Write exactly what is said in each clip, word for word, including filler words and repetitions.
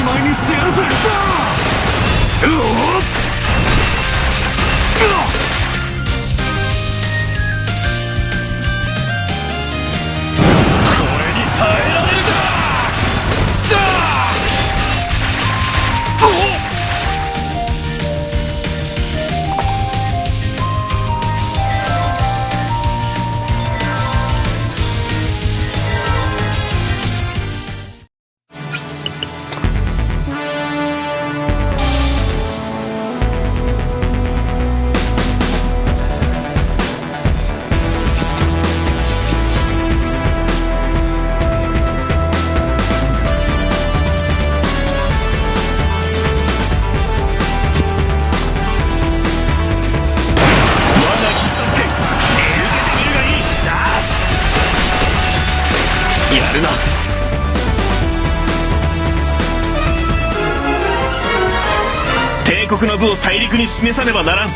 前にしてやるぜ。だ！うおっ！これに耐えられるか！だ！おっ！やるな。帝国の部を大陸に示さねばならん。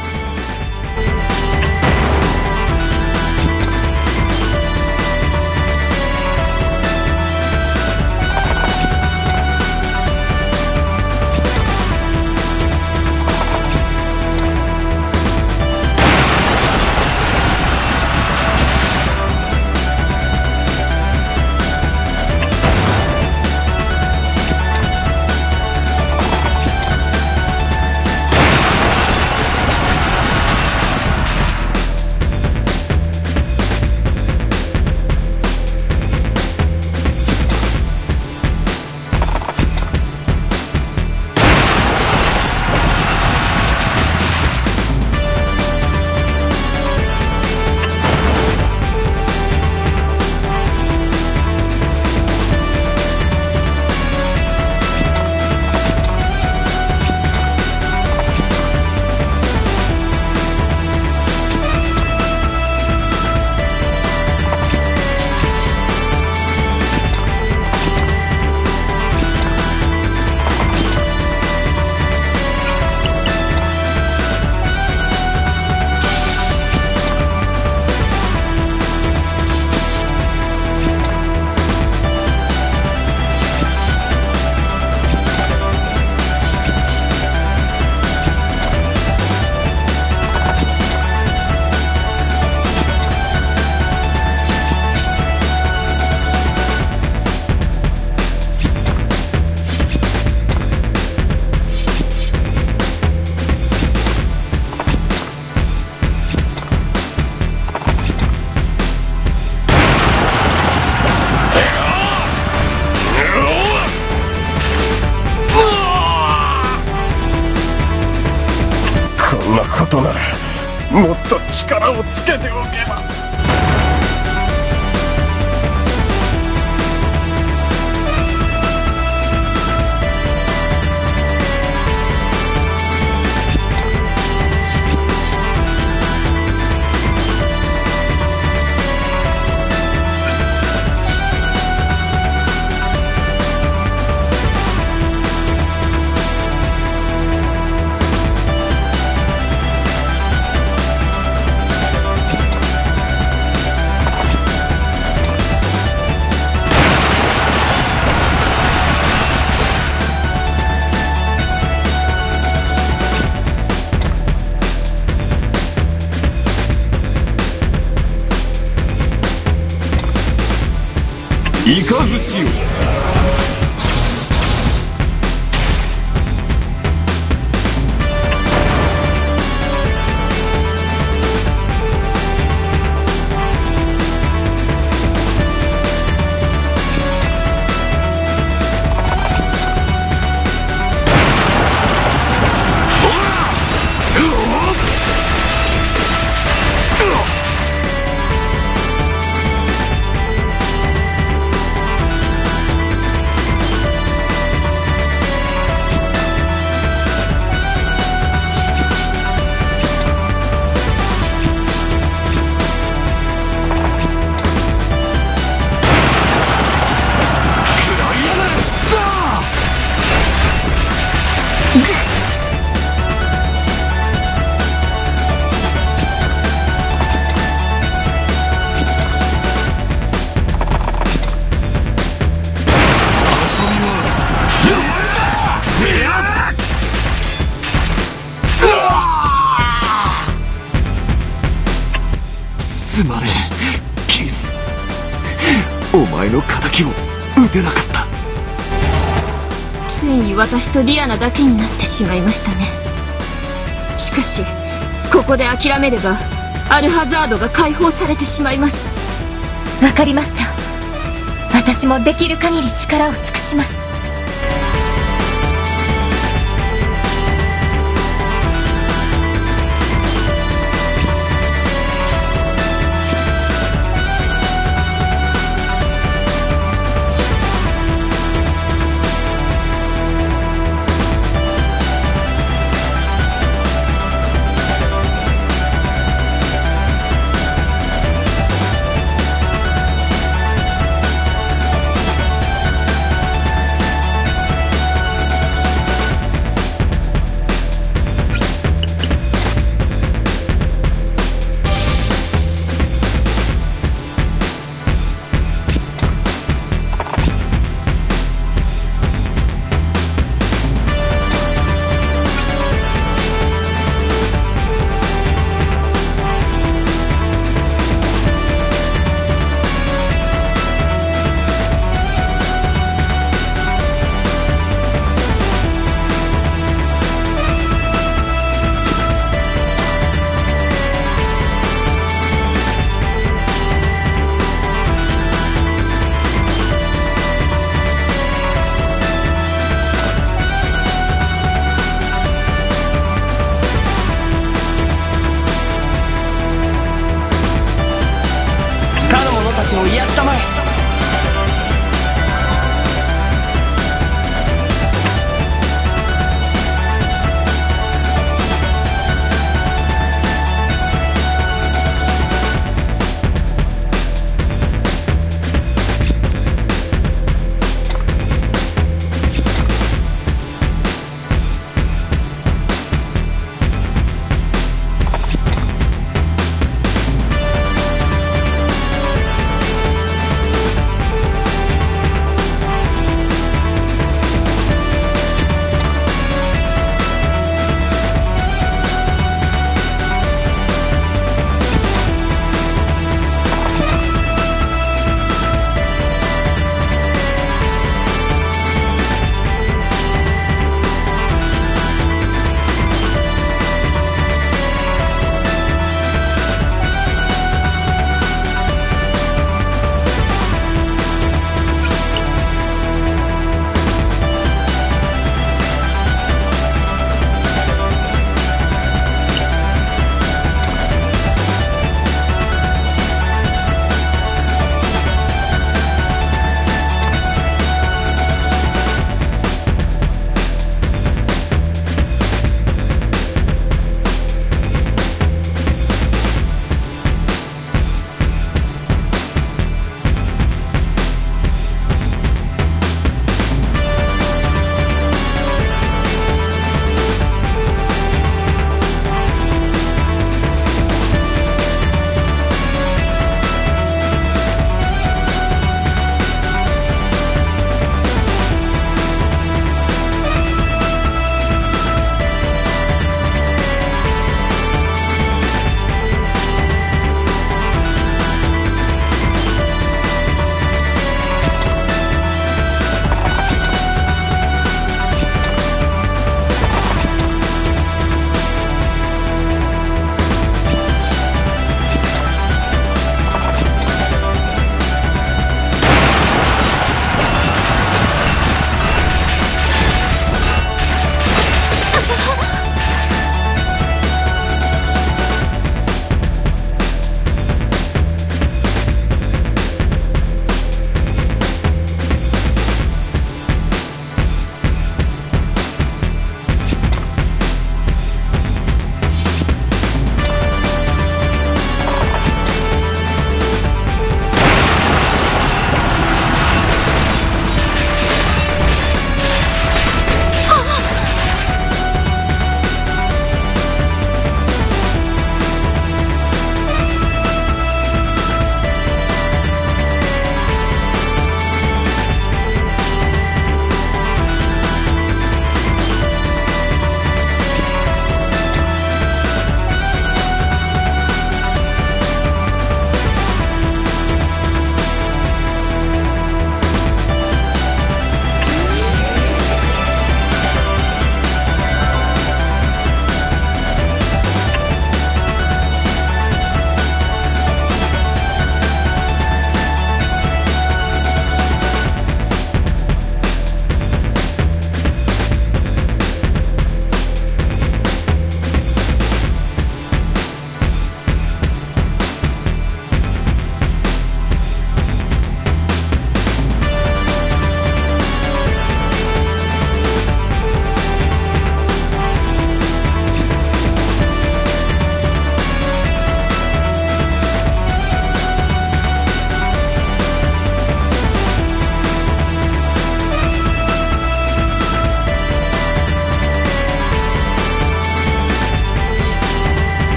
こんなことなら、もっと力をつけておけば。雷よ。機も打てなかった。ついに私とリアナだけになってしまいましたね。しかし、ここで諦めれば、アルハザードが解放されてしまいます。わかりました。私もできる限り力を尽くします。 他の者たちを癒したまえ。 「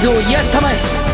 を癒やすたまえ。